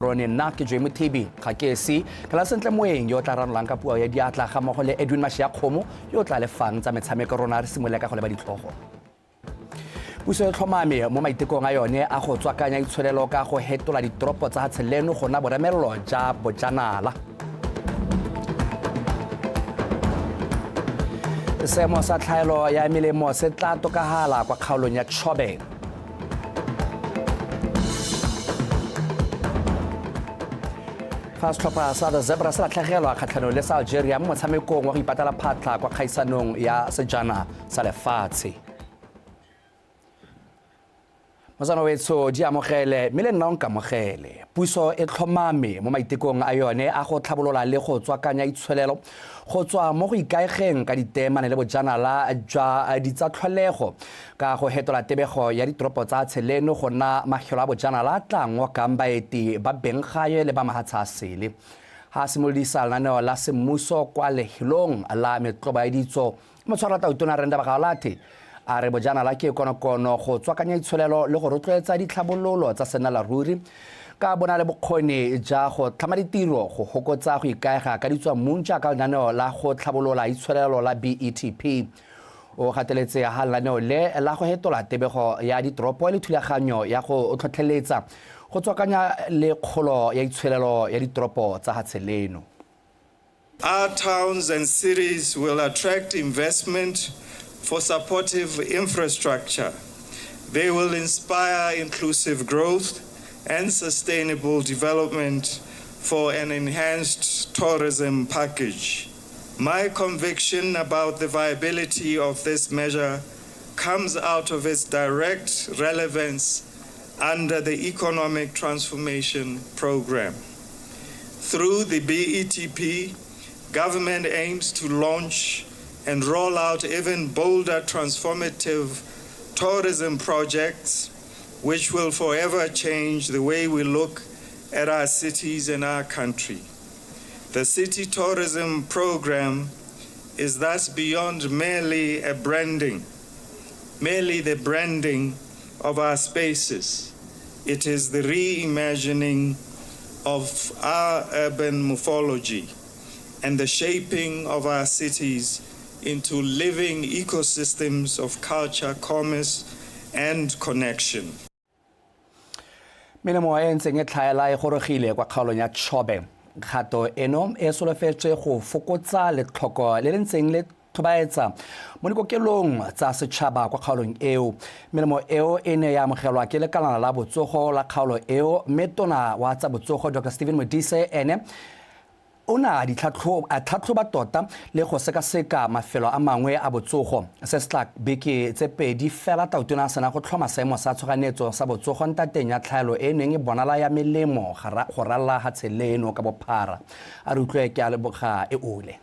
Rone nna ke Joy Mothibi ga ke esi ke la sentle moeng yo o tla ranolang ka puo ya diatla ga mmogo le Edwin Mashi Kgomo yo o tla lefang tsa metshameko. Rona re simolole ka go leba ditlhogo. Puso e tlhomame mo maitekong a yone a go tswakanya itsholelo ka go hetola ditoropo tsa hatshe leno go nna boremelelo ja bojanala. Seemo sa tlhaelo ya melemo se tla tokagala kwa kgaolong ya Chobe. Fa setlhopha sa The Zebra se latlhegelwa kgatlhanong le sa Algeria mo motshamekong wa go ipatela phatlha kwa kgaisanong ya sejana sa lefatshe. Motsana wetsho di amogele mme le nna o nkamogele. Puso e tlhomame mo maitekong a yone a go tlhabolola le go tswakanya itsholelo go tswa mo go ikaegeng ka diteemane le bojanala jwa ditsatlholego ka go hetola tebego ya ditoropo tsa tsheleno go nna mafelo a bojanala a tla ngokang baeti ba benggae le ba mahatshe a sele. Ga a simolodisa lenaneo la semmuso kwa lehelong la metlobo ya ditso, Motshwarwa Tautona Renda Bagaolathe a re bojanala ke konokono go tswakanya itsholelo le go rotloetsa ditlhabololo tsa sennalaruri ka bona le bokgoni ja go tlhama ditiro go hokotsa go ikaega ka ditswammung jaaka lenaneo la go tlhabolola itsholelo la BETP. O gateletse ha lenaneo le la go hetola tebego ya ditoropo le thulaganyo ya go tlhotlheletsa go tswakanya le kgolo ya itsholelo ya ditoropo tsa hatshe leno. Our towns and cities will attract investment for supportive infrastructure. They will inspire inclusive growth and sustainable development for an enhanced tourism package. My conviction about the viability of this measure comes out of its direct relevance under the Economic Transformation Program. Through the BETP, government aims to launch and roll out even bolder transformative tourism projects which will forever change the way we look at our cities and our country. The city tourism program is thus beyond merely a branding, merely the branding of our spaces. It is the reimagining of our urban morphology and the shaping of our cities into living ecosystems of culture, commerce, and connection. Melemo e ntseng e tlhaela e gorogile kwa kgaolong ya Chobe. Kgato eno e solofetswe go fokotsa letlhoko le le ntseng le tlhobaetsa mo dikokelong tsa setšhaba kwa kgaolong eo. Melemo eo e ne ya amogelwa ke lekalana la botsogo la kgaolo eo, mme tona wa tsa botsogo Dr Stephen Modise ene o ne a tlhatlhoba tota le go sekaseka mafelo a mangwe a botsogo. Se se tla beke tse pedi fela Tautona a sena go tlhoma seemo sa tshoganyetso sa botsogo ntateng ya tlhaelo e neng e bonala ya melemo go ralala hatshe leno ka bophara. A re utlwe ke a leboga e ole.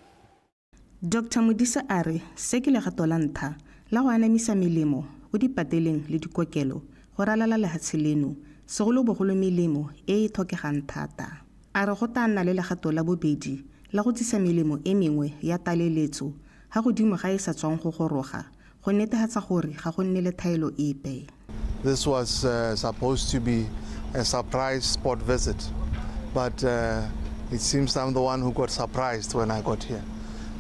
Dr Modise a re se ke legato la ntlha la go anamisa melemo go dipateleng le dikokelo go ralala lehatshe leno, segolobogolo melemo e e tlhokegang thata. A re go tlaa nna le legato la bobedi la go tsisa melemo e mengwe ya taleletso ha godimo ga e sa tswang go goroga go netefatsa gore ga go nne le thaelo epe. This was supposed to be a surprise spot visit, but it seems I'm the one who got surprised when I got here.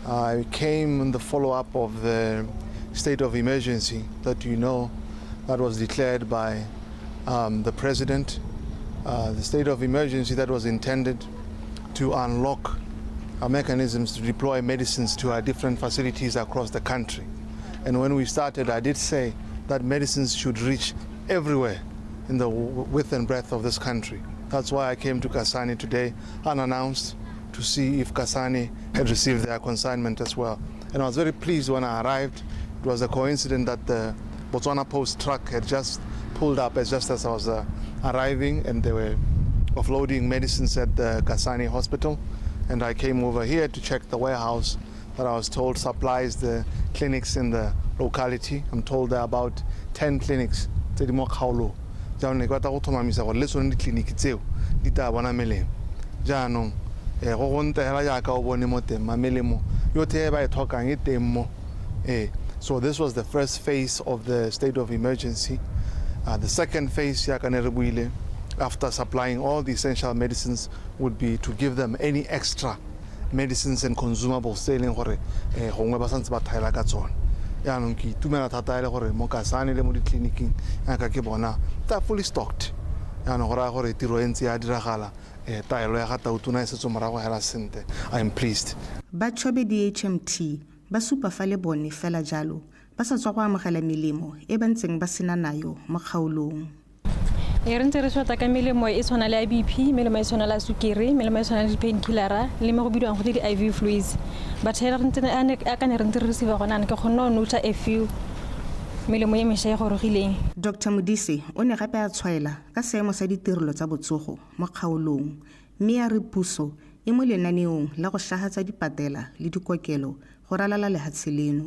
I came in the follow-up of the state of emergency that you know that was declared by the president. The state of emergency that was intended to unlock mechanisms to deploy medicines to our different facilities across the country. And when we started, I did say that medicines should reach everywhere in the width and breadth of this country. That's why I came to Kasane today unannounced to see if Kasane had received their consignment as well. And I was very pleased when I arrived. It was a coincidence that the Botswana Post truck had just pulled up as just as I was arriving, and they were offloading medicines at the Kasane hospital. And I came over here to check the warehouse that I was told supplies the clinics in the locality. I'm told there are about 10 clinics tse di mo kgaolong. Jaanong ne ke batla go tlhomamisa gore le tsone ditleliniki tseo di tla bona melemo. Jaanong go go ntle hela jaaka o bone mo teng ma melemo yotlhe e ba e tlhokang e teng mo. So this was the first phase of the state of emergency. The second phase, jaaka ne re buile, after supplying all the essential medicines, would be to give them any extra medicines and consumables tse e leng gore gongwe ba santse ba thaela ka tsone. Yaanong ke itumela thata e le gore mo Kasane le mo ditleliniking yaka ke bona they are fully stocked. Yaanong go raya gore tiro e ntse ya diragala, taelo ya ga Tautona e setse morago hela sentle. I am pleased. Ba Chobe DHMT ba supa fa le bone fela jalo ba sa tswa go amogela melemo e ba ntseng ba sena nayo mo kgaolong. E re ntse re shota ka melemo e tshwana le ya BP, melemo e tshwana le ya sukiri, melemo e tshwana le di-painkillera le mo go bidiwang go di-IV fluids. But hela re ntse a ka ne re ntse re receive gona ke kgonne go nota a few melemo e mešwa e gorogileng. Dr Modise o ne gape a tshwaela ka seemo sa ditirelo tsa botsogo mo kgaolong mme a re puso e mo lenaneong la go shahatsa dipatela le dikokelo go ralala lehatshe leno.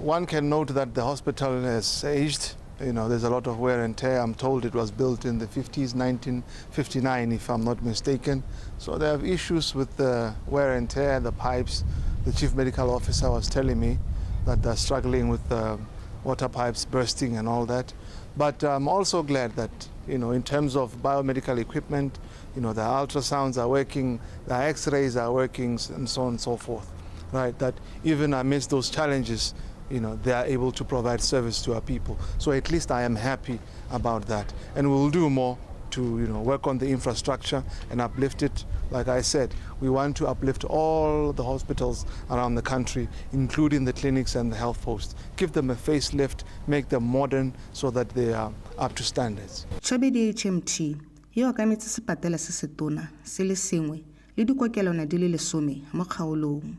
One can note that the hospital has aged. You know, there's a lot of wear and tear. I'm told it was built in the 50s, 1959, if I'm not mistaken. So they have issues with the wear and tear, the pipes. The chief medical officer was telling me that they're struggling with the water pipes bursting and all that. But I'm also glad that, you know, in terms of biomedical equipment, you know, the ultrasounds are working, the x-rays are working, and so on and so forth, right? That even amidst those challenges, you know, they are able to provide service to our people. So at least I am happy about that. And we will do more to, you know, work on the infrastructure and uplift it. Like I said, we want to uplift all the hospitals around the country, including the clinics and the health posts. Give them a facelift, make them modern so that they are up to standards. Chobe DHMT e okametse sepatela se setona se le sengwe le dikokelwana di le 10 mo kgaolong.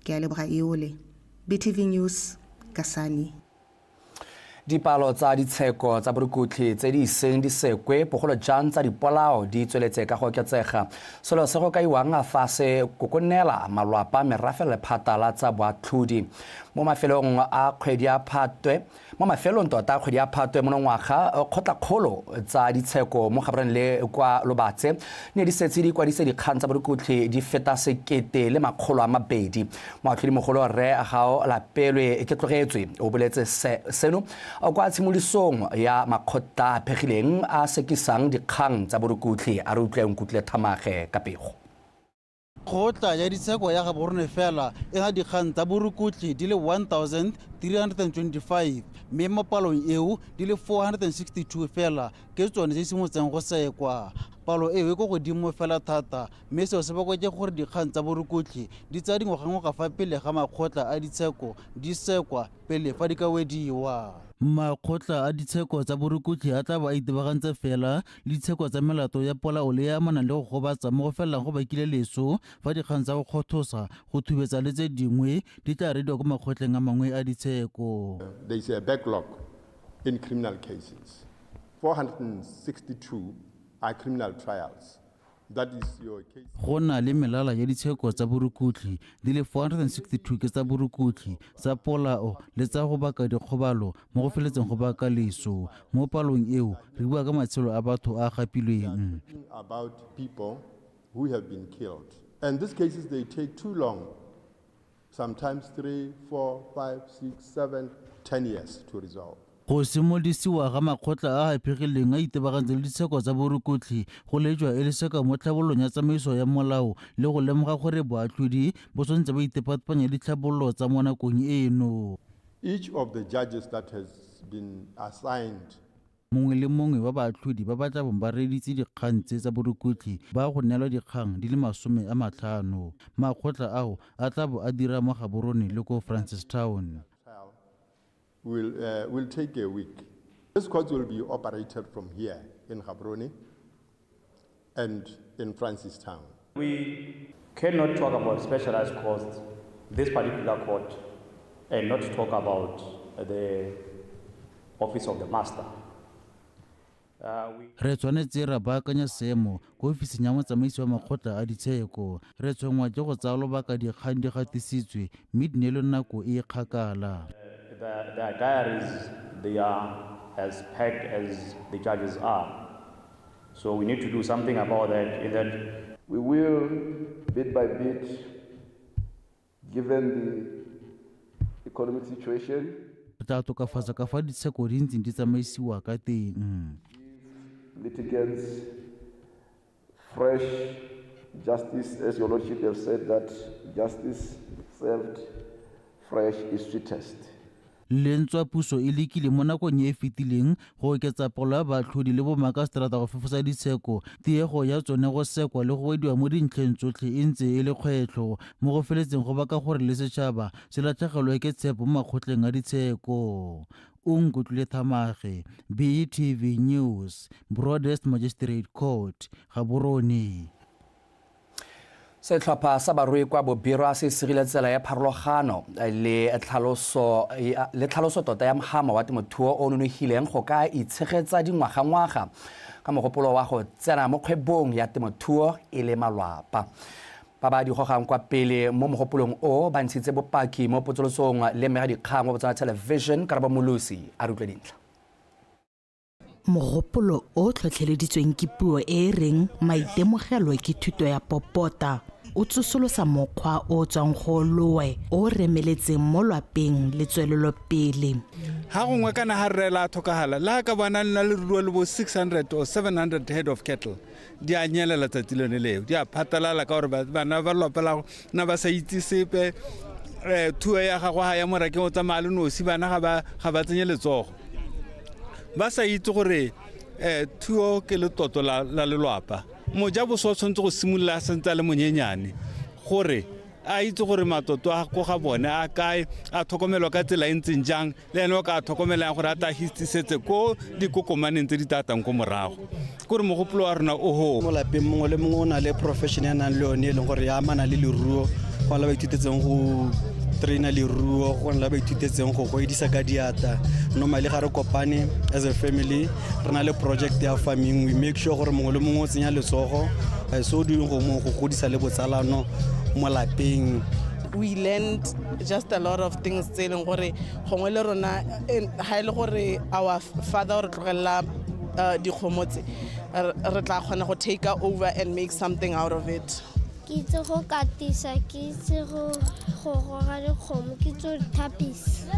Ke a leboga Eole. BTV News, Kasane. Dipalo tsa ditsheko tsa borukutlhi tse di iseng di sekwe bogolo jang tsa dipolao di tsweletse ka go oketsega. Selo se go kaiwang fa se kokonela malwapa merafe le lephata la tsa boatlhodi. Mo mafelong a kgwedi ya Phatwe, mo mafelong tota a kgwedi ya Phatwe monongwaga, kgotlakgolo tsa ditsheko mo Gaborone le kwa Lobatse ne di setse di kwadise dikgang tsa borukutlhi di feta 1200. Moatlhodimogolo Rre Gaolapelwe Ketlogetswe o boletse seno kwa tshimolodisong ya makgotla a phegileng a sekisang dikgang tsa borukutlhi. A re utlwe Nkutlwe Thamage ka pego. Kgotla ya ditsheko ya Gaborone fela e na dikgang tsa borukutlhi di le 1325, mme mo palong eo di le 462 fela ke tsone tse simolotseng go sekwa. Palo eo e ko godimo fela thata, mme seo se bakwa ke gore dikgang tsa borukutlhi di tsaya dingwagangwaga fa pele ga makgotla a ditsheko di sekwa pele fa di ka wediwa. Makgotla a ditsheko tsa borukutlhi a tla bo a itebagantse fela le ditsheko tsa melato ya polao le e amanang le go gobatsa mo go felelang go bakile leso, fa dikgang tsa go kgothosa, go thubetsa le tse dingwe di tla rediwa ko makgotleng a mangwe a ditsheko. There is a backlog in criminal cases. 462 are criminal trials. That is your case. Go na le melala ya ditsheko tsa borukutlhi di le 462 ke tsa borukutlhi, tsa polao le tsa go baka dikgobalo mo go feletseng go baka leso. Mo palong eo re bua ka matshelo a batho a gapilweng. About people who have been killed. And these cases, they take too long, sometimes 3, 4, 5, 6, 7, 10 years to resolve. Go simolodisiwa ga makgotla a a phegileng a itebagantse le ditsheko tsa borukutlhi go lejwa e le seka mo tlhabololong ya tsamaiso ya molao le go lemoga gore boatlhodi bo tshwanetse ba itepatapanya le ditlhabololo tsa mo nakong eno. Each of the judges that has been assigned. Mongwe le mongwe wa baatlhodi ba ba tla bong ba reeditse dikgang tse tsa borukutlhi ba go neelwa dikgang di le 50. Makgotla ao a tla bo a dira mo Gaborone le ko Francistown. Will take a week. This court will be operated from here in Gaborone and in Francistown. We cannot talk about specialized courts, this particular court, and not talk about the office of the master. Re tshwanetse ra baakanya seemo ko ofising ya motsamaisi wa makgotla a ditsheko. Re tshwenngwa ke go tsaya lobaka dikgang di gatisitswe mme di neelwe nako e e kgakala. Their diaries, they are as packed as the judges are. So we need to do something about that. In that we will, bit by bit, given the economic situation, re tla tokafatsa ka fa ditsheko di ntseng di tsamaisiwa ka teng. Litigants Fresh justice, as your lordship have said that justice served fresh is sweetest. Le ntswa puso e lekile mo nakong e e fetileng go oketsa palo ya baatlhodi le bomakaseterata go fefosa ditsheko, tiego ya tsone go sekwa le go wediwa mo dintlheng tsotlhe e ntse e le kgwetlho mo go feletseng go baka gore le setšhaba se latlhegelwe ke tshepo mo makgotleng a ditsheko. Onkutlwile Thamage, BTV News, Broadest Magistrate Court, Gaborone. Setlhopha sa barui kwa Bobirwa se sigile tsela ya pharologano le tlhaloso le tlhaloso tota ya mhama wa temothuo o nonogileng go ka itshegetsa dingwagangwaga ka mogopolo wa go tsena mo kgwebong ya temothuo e le malwapa. Ba ba di gogang kwa pele mo mogopolong o ba ntshitse bopaki mo potsolotsong le mmegadikgang wa Botswana Television Karabo Molosi a re utlwe dintlha. Mogopolo o o tlhotlheleditsweng ke puo e e reng maitemogelo ke thuto ya popota o tsosolosa mokgwa o o tswang go loe o o remeletseng mo lwapeng le tswelelopele. Ga gongwe kana ga rre la tlhokagala le ga ka bona le na le ruo le bo 600 or 700 head of cattle di a nyelela tsatsi lone leo di a phatalala ka gore bana ba lelapa la na ba sa itse sepe um thuo ya gago ga ya morakeng o tsamaya le nosi bana ga ba tsenye letsogo ba sa itse gore um thuo ke letlotlo la lelwapa mojaboswa o tshwanetse go simolola a santse a le monyenyane gore a itse gore matlotlo a ko ga bone a kae a tlhokomelwa ka tsela e ntseng jang le ene o ka tlhokomelang gore a tla hisisetse ko dikokomaneng tse di tatang ko morago kore mogopolo wa rona oho mo lapeng mongwe le mongwe o na le profession ya nang le yone e leng gore ya amana le leruo go na le ba ithutetseng go traina leruo go na le ba ithutetseng go goedisa ka diatla normally ga re kopane as a family re na le project ya farming we make sure gore mongwe le mongwe o tsenya letsogo so doing go go godisa le botsalano mo lapeng. We learned just a lot of things tse e leng gore gongwe le rona ga e le gore our father o re tlogelela dikgomo tse re tla kgona go take over and make something out of it. Ke itse go katisa, ke itse go goga dikgomo, ke itse go di thapisa.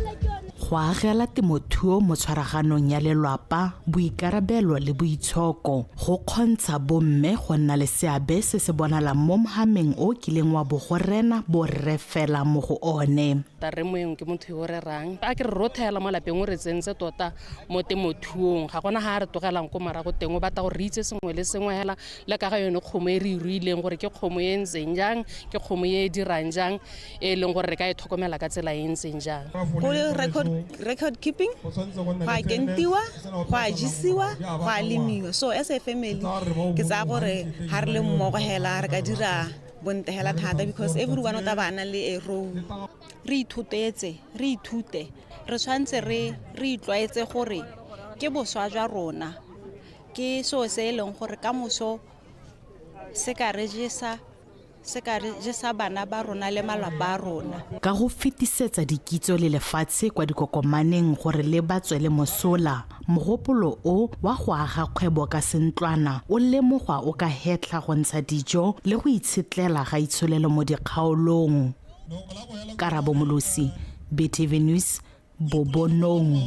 Go agela temothuo mo tshwaraganong ya lelwapa, boikarabelo le boitshoko go kgontsha bomme go nna le seabe se se bonalang mo mhameng o kileng wa bo go rena borre fela mo go one. Rre Moeng ke motho yo o rerang. A ke re rothe hela mo lapeng o re tsentse tota mo temothuong. Ga gona ha a re tlogelang ko morago teng, o batla gore re itse sengwe le sengwe hela le ka ga yone kgomo e re e ruileng gore ke kgomo e ntseng jang, ke kgomo e e dirang jang, e leng gore re ka e tlhokomela ka tsela e ntseng jang. Go record keeping, go a kentiwa, go a jesiwa, go a lemiwa. So as a family ke tsaya gore ga re le mmogo hela re ka dira bontle hela thata because everyone o tla ba na le a role. Re ithutetse, re ithute, re tshwanetse re itlwaetse gore ke boswa jwa rona, ke seo se e leng gore ka moso se ka re jesa, se ka re jesa bana ba rona le malapa a rona. Ka go fetisetsa dikitso le lefatshe kwa dikokomaneng gore le ba tswele mosola, mogopolo o wa go aga kgwebo ka sentlwana o lemogwa o ka hetlha go ntsha dijo le go itshetlela ga itsholelo mo dikgaolong. Karabo Molosi, BTV News, Bobonong.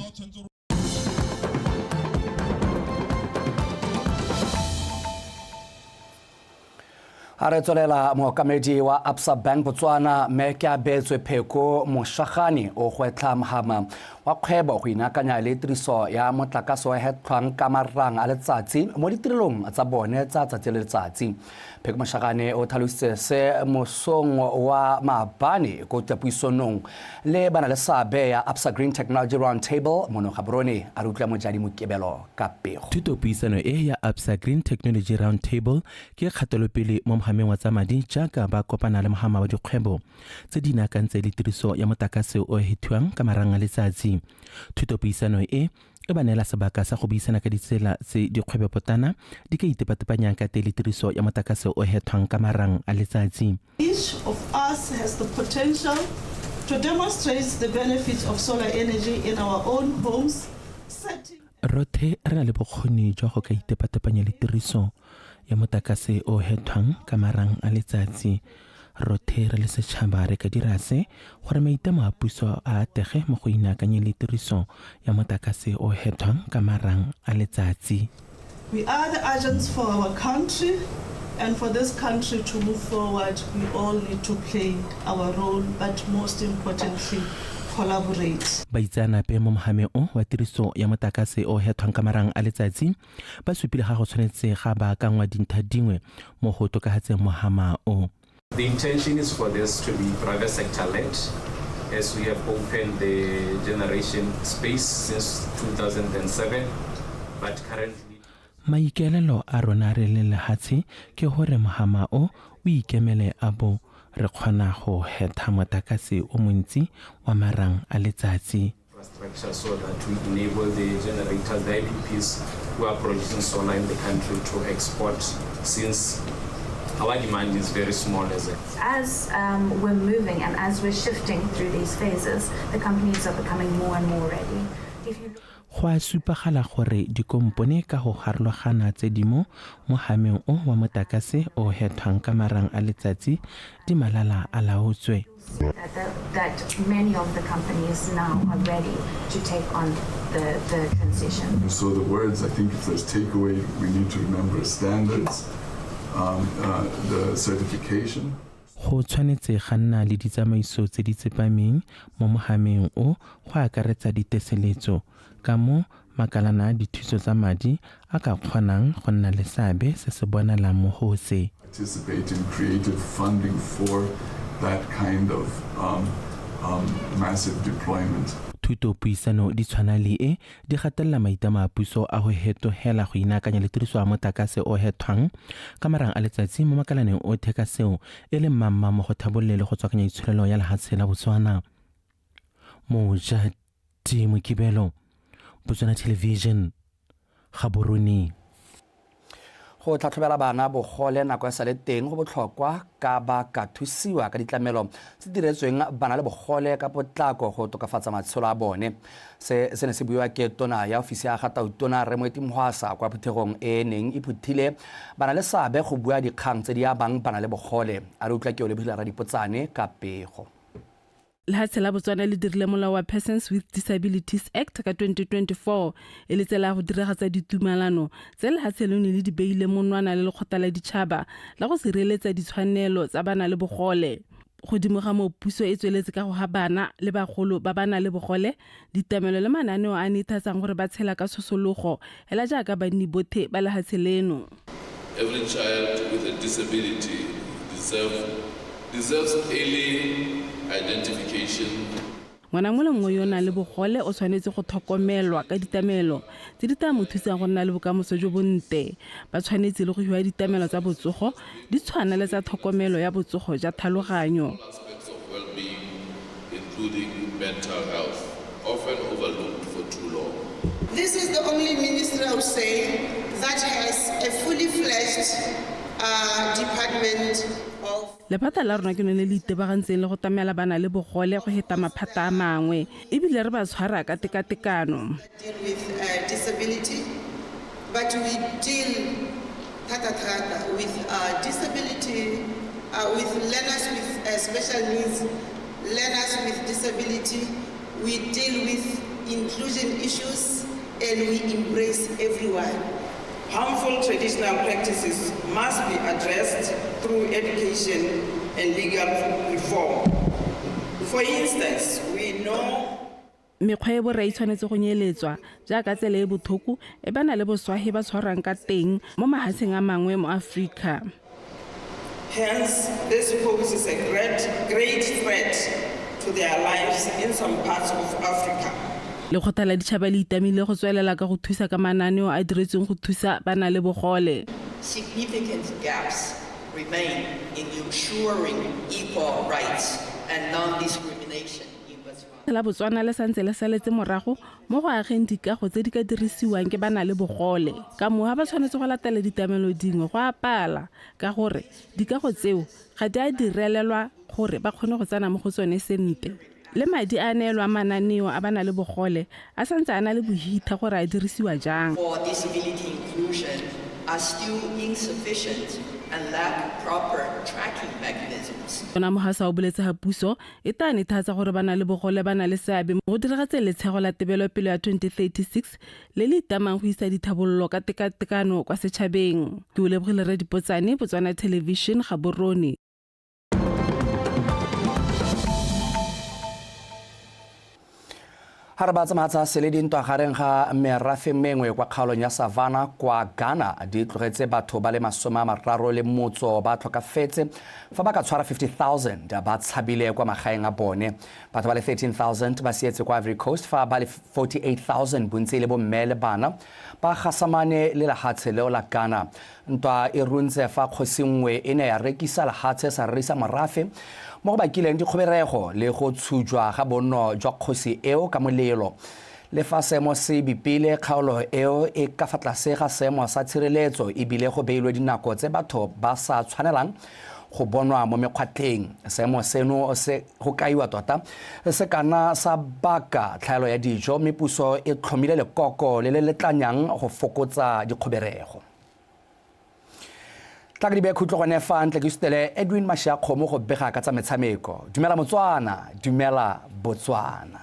A re tswelela mookamedi wa Absa Bank Botswana mme Keabetswe Pheko Moshagane o gwetlha mhama wa kgwebo go inaakanya le tiriso ya motlakase wa hetlhwang ka marang a letsatsi mo ditirelong tsa bone tsa tsatsi le letsatsi. Pheko Moshagane o tlhalositse se mosong wa maabane ko tapuisonong le bana le seabe ya Absa Green Technology Round Table mono Gaborone. A re utlwa Mojadi Mokebelo ka pego. Thutopuisano e ya Absa Green Technology Round Table ke kgatelopele mo mohameng wa tsa madi jaaka ba kopana le mohama wa dikgwebo tse di inaakantse le tiriso ya motlakase o hethiwang ka marang a letsatsi. Thutopuisano e e ba neela sebaka sa go buisana ka ditsela tse dikgwebopotana di ka itepatepanyang ka teng le tiriso ya motlakase o hethwang ka marang a letsatsi. Each of us has the potential to demonstrate the benefits of solar energy in our own homes. Rothe re na le bokgoni jwa go ka itepatepanya le tiriso ya motlakase o hethwang ka marang a letsatsi. Rothe re le setšhaba re ka dira se gore maitlamo a puso a atege mo go inaakanyeng le tiriso ya motlakase o hethwang ka marang a letsatsi. We are the agents for our country. And for this country to move forward, we all need to play our role, but most importantly, collaborate. Baitseanape mo mohameng o wa tiriso ya motlakase o hethwang ka marang a letsatsi ba supile ga go tshwanetse ga baakangwa dintlha dingwe mo go tokafatseng mohama o. The intention is for this to be private sector led, as we have opened the generation space since 2007, but currently Maikaelelo a rona re le lehatshe ke gore mohama o o ikemele a bo re kgona go hetha motlakase o montsi wa marang a letsatsi. Infrastructure so that we enable the generators, the IPPs who are producing solar in the country to export, since our demand is very small as a As we're moving and as we're shifting through these phases, the companies are becoming more and more ready. If you Go a supagala gore dikompone ka go harologana tse di mo mohameng o wa motlakase o hethwang ka marang a letsatsi di malala a laotswe. That many of the companies now are ready to take on the transition. And so the words, I think if there's takeaway, we need to remember standards, the certification. Go tshwanetse ga nna le ditsamaiso tse di tsepameng mo mohameng o go akaretsa diteseletso ka mo makalana a dithuso tsa madi a ka kgonang go nna le seabe se se bonalang mo go se. Participate in creative funding for that kind of massive deployment. Thutopuisano di tshwana le e di gatelela maitlamo a puso a go hetogela go inaakanya le tiriso ya motlakase o hethwang ka marang a letsatsi mo makalaneng otlhe ka seo e le mmamma mo go tlhabololeng le go tswakanya itsholelo ya lehatshe la Botswana. Mojadi Mokibelo, Botswana Television, Gaborone. Go tlhatlhobela bana bogole nako e sa le teng go botlhokwa ka ba ka thusiwa ka ditlamelo tse di diretsweng bana le bogole ka potlako go tokafatsa matshelo a bone. Se se ne se buiwa ke tona ya ofisi ya ga Tautona Rre Moeti Mohwasa kwa phuthegong e e neng e phuthile bana le seabe go bua dikgang tse di amang bana le bogole. A re utlwa ke o lebogile Radipotsane ka pego. Lehatshe la Botswana le dirile molao wa Persons with Disabilities Act ka 2024 e le tsela ya go diragatsa ditumalano tse lehatshe leno le di beile monwana le lekgotla la ditšhaba la go sireletsa ditshwanelo tsa bana le bogole. Godimo ga moo, puso e tsweletse ka go ga bana le bagolo ba ba nang le bogole ditamelo le mananeo a netefatsang gore ba tshela ka tshosologo hela jaaka banni bothe ba lehatshe leno. Every child with a disability deserves early identification. Ngwana mongwe le mongwe yo o nang le bogole o tshwanetse go tlhokomelwa ka ditamelo tse di tla mo thusang go nna le bokamoso jo bontle. Ba tshwanetse le go fiwa ditamelo tsa botsogo di tshwana le tsa tlhokomelo ya botsogo ja tlhaloganyo. Aspects of well-being, including mental health, often overlooked for too long. This is the only ministry, I would say, that has a fully fledged department of Lephata la rona ke lone le itebagantseng le go tlamela bana le bogole go heta maphata a mangwe ebile re ba tshwara ka tekatekano. Deal with disability, but we deal thata-thata with disability, with learners with special needs, learners with disability. We deal with inclusion issues and we embrace everyone. Harmful traditional practices must be addressed through education and legal reform. For instance, we know Mekgwa e borai e tshwanetse go nyeletswa jaaka tsela e bothoko e ba na le boswahi ba tshwarwang ka teng mo mahatsheng a mangwe mo Aforika. Hence, this poses a great, great threat to their lives in some parts of Africa. Lekgotla la ditšhaba le itamile go tswelela ka go thusa ka mananeo a diretsweng go thusa ba na le bogole. Significant gaps remain in ensuring equal rights and non-discrimination in Botswana. La Botswana le santse le saletse morago mo go ageng dikago tse di ka dirisiwang ke ba na le bogole. Ka moo ha ba tshwanetse go latela ditamelo dingwe go a pala ka gore dikago tseo ga di a direlelwa gore ba kgone go tsena mo go tsone sentle. Le madi a neelwang mananeo a ba na le bogole a santse a na le bohitha gore a dirisiwa jang. For disability inclusion are still insufficient and lack proper tracking mechanisms. Tona Mohasa o boletse ha puso e tla netefatsa gore ba na le bogole ba na le seabe mo go diragatseng letshego la tebelopele ya 2036 le le itamang go isa dithabololo ka tekatekano kwa setšhabeng. Ke o lebogile Rre Dipotsane, Botswana Television, Gaborone. Ga re ba tsamaya sele dintwa gareng ga merafe mengwe kwa kgaolong ya Savannah kwa Ghana di tlogetse batho ba le 35 ba tlhokafetse fa ba ka tshwara 50,000 ba tshabile kwa magaeng a bone. Batho ba le 13,000 ba sietse kwa Ivory Coast fa ba le 48,000 bontsi le bomme le bana ba gasamane le lehatshe leo la Ghana. Ntwa e runtse fa kgosi nngwe e ne ya rekisa lehatshe sa rerisa morafe mo go bakileng dikgoberego le go tshujwa ga bonno jwa kgosi eo ka molelo. Le fa seemo se bipile, kgaolo eo e ka fa tlase ga seemo sa tshireletso ebile go beilwe dinako tse batho ba sa tshwanelang go bonwa mo mekgwatlheng. Seemo seno se go kaiwa tota se kana sa baka tlhaelo ya dijo, mme puso e tlhomile lekoko le le letlanyang go fokotsa dikgoberego. Tla ke di beye khutlo gone fa ntle ke sutele Edwin Mashiakgomo go bega ka tsa metshameko. Dumela Motswana, dumela Botswana.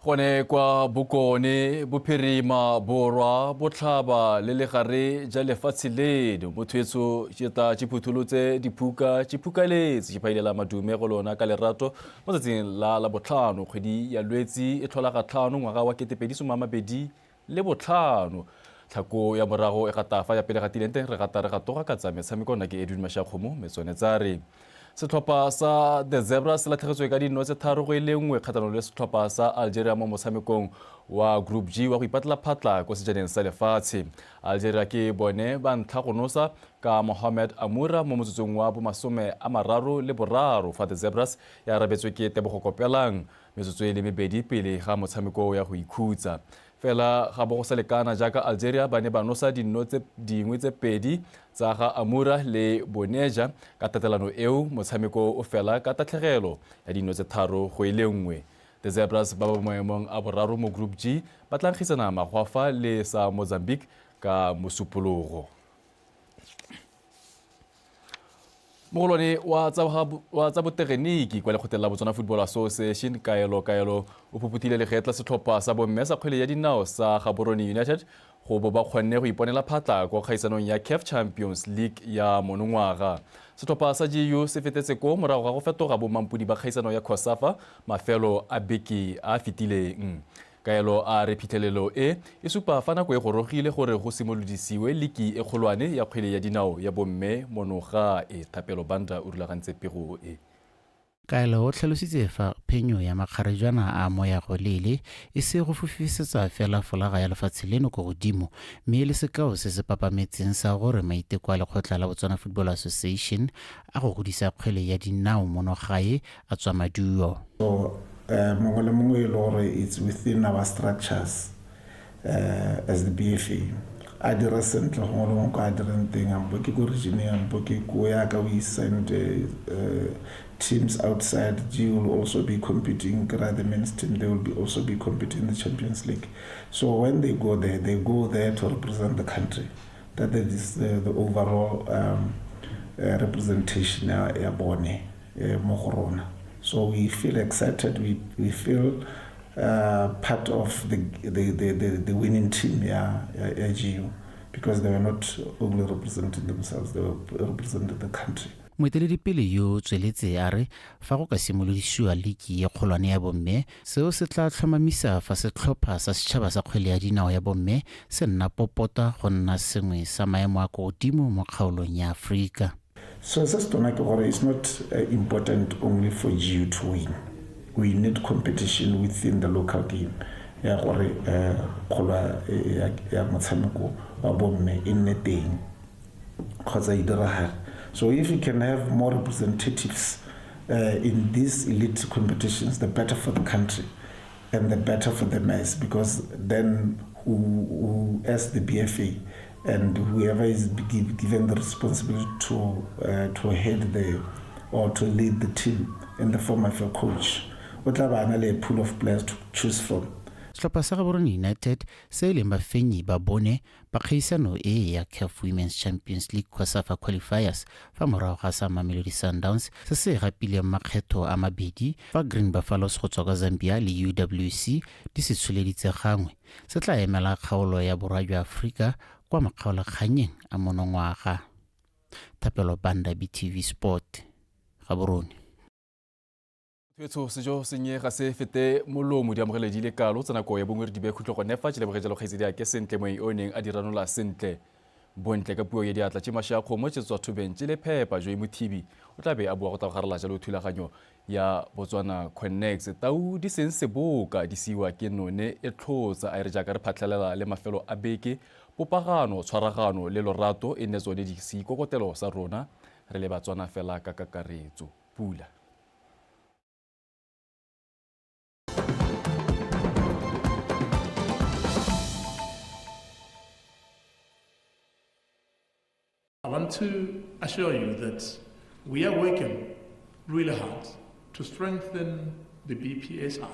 Gone kwa Bokone, Bophirima, Borwa, Botlhaba le legare ja lefatshe leno, motho tšeta tšhiphutholotse diphuka tšhiphukaletse tšhipailela madume go lona ka lerato mo tsatsing la Labotlhano kgwedi ya Lwetsi e tlhola ga 5 ngwaga wa 2025. Tlhako ya morago e gata fa ya pele gatileng teng re gata re gatoga ka tsa metshameko. Nna ke Edwin Mashiakgomo metsone tsa re setlhopha sa The Zebras se latlhegetswe ka dino tse 3-1 kgatlhanong le setlhopha sa Algeria mo motshamekong wa Group G wa go ipatlela phatla ko sejaneng sa lefatshe. Algeria ke bone ba ntlha go nosa ka Mohamed Amoura mo motsotsong wa bo 33 fa The Zebras ya arabetswe ke Tebogo Kopelang metsotso e le mebedi pele ga motshameko ya go ikhutsa. Fela ga bo go sa lekana jaaka Algeria ba ne ba nosa dino tse dingwe tse 2 tsa ga Amoura le Boneja ka tatelano eo motshameko o fela ka tatlhegelo ya dino tse 3-1. The Zebras ba ba maemong a boraro mo Group G ba tla nkgisana magwafa le sa Mozambique ka Mosupologo. Mogolwane wa tsa botegeniki kwa lekgotleng la Botswana Football Association Kaelo Kaelo o phuphuthile legetla setlhopha sa bomme sa kgwele ya dinao sa Gaborone United go bo ba kgonne go iponela phatla kwa kgaisanong ya CAF Champions League ya monongwaga. Setlhopha sa GU se fetetse ko morago ga go fetoga bomampodi ba kgaisano ya COSAFA mafelo a beke a fetileng. Kaelo a re phitlhelelo e e supa fa nako e gorogile gore go simolodisiwe liki e kgolwane ya kgwele ya dinao ya bomme monoga e. Thapelo Banda o rulagantse pego e. Kaelo o tlhalositse fa phenyo ya makgarejwana a moya go lele e se go fofisetsa fela folaga ya lefatshe leno ko godimo, mme le sekao se se papametseng sa gore maiteko a lekgotla la Botswana Football Association a go godisa kgwele ya dinao monogae a tswa maduo. So mongwe le mongwe e le gore it's within our structures as the BFA a dira sentle gongwe le gongwe kwa a dirang teng, ampo ke ko region, ampo ke ko yaka we send teams outside. G will also be competing, the men's team, they will be also be competing in the Champions League. So when they go there, they go there to represent the country. That is the overall representation ya bone mo go rona. So we feel excited, we feel part of the winning team ya GU, because they were not only representing themselves, they were representing the country. Moeteledipele yo tsweletse a re fa go ka simolodisiwa liki e kgolwane ya bomme, seo se tla tlhomamisa fa setlhopha sa setšhaba sa kgwele ya dinao ya bomme se nna popota go nna sengwe sa maemo a ko godimo mo kgaolong ya Aforika. So se se tona ke gore it's not important only for GU to win. We need competition within the local game ya gore kgolo ya motshameko wa bomme e nne teng kgotsa e diragale. So if you can have more representatives in these elite competitions, the better for the country and the better for the mass, because then who as the BFA And whoever is given the responsibility to head the or to lead the team in the form of a coach, o tla ba na le a pool of players to choose from. Setlhopha sa Gaborone United se e leng bafenyi ba bone ba kgaisano e ya CAF Women's Champions League COSAFA qualifiers fa morago ga sa Mamelodi Sundowns se se gapileng makgetho a mabedi fa Green Buffaloes go tswa kwa Zambia le UWC di se tsholeditse gangwe, se tla emela kgaolo ya borwa jwa Aforika kwa makgaolakganyeng a monongwaga. Thapelo Banda, BTV Sport, Gaborone. Thwetso sejo senye ga se fete molomo di amogele di le kalo tsa nako ya bongwe re di beye khutlo gone fa tšheleboge jalo kgaitsedi ake sentle moeng o neng a di ranola sentle bontle ka puo ya diatla tše mashe a kgomo tše tswa thobeng tše le phepa. Joe Mothibi o tla be a boa go tla jalo thulaganyo ya Botswana Connects. Tau di seng seboka di siwa ke none e tlhotsa a e re jaaka re phatlhalela le mafelo a beke, popagano, tshwaragano le lorato e nne tsone di seikokotelo sa rona re le Batswana fela ka kakaretso. Pula. I want to assure you that we are working really hard to strengthen the BPSI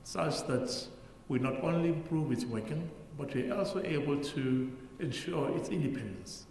such that we not only improve its working, but we are also able to ensure its independence.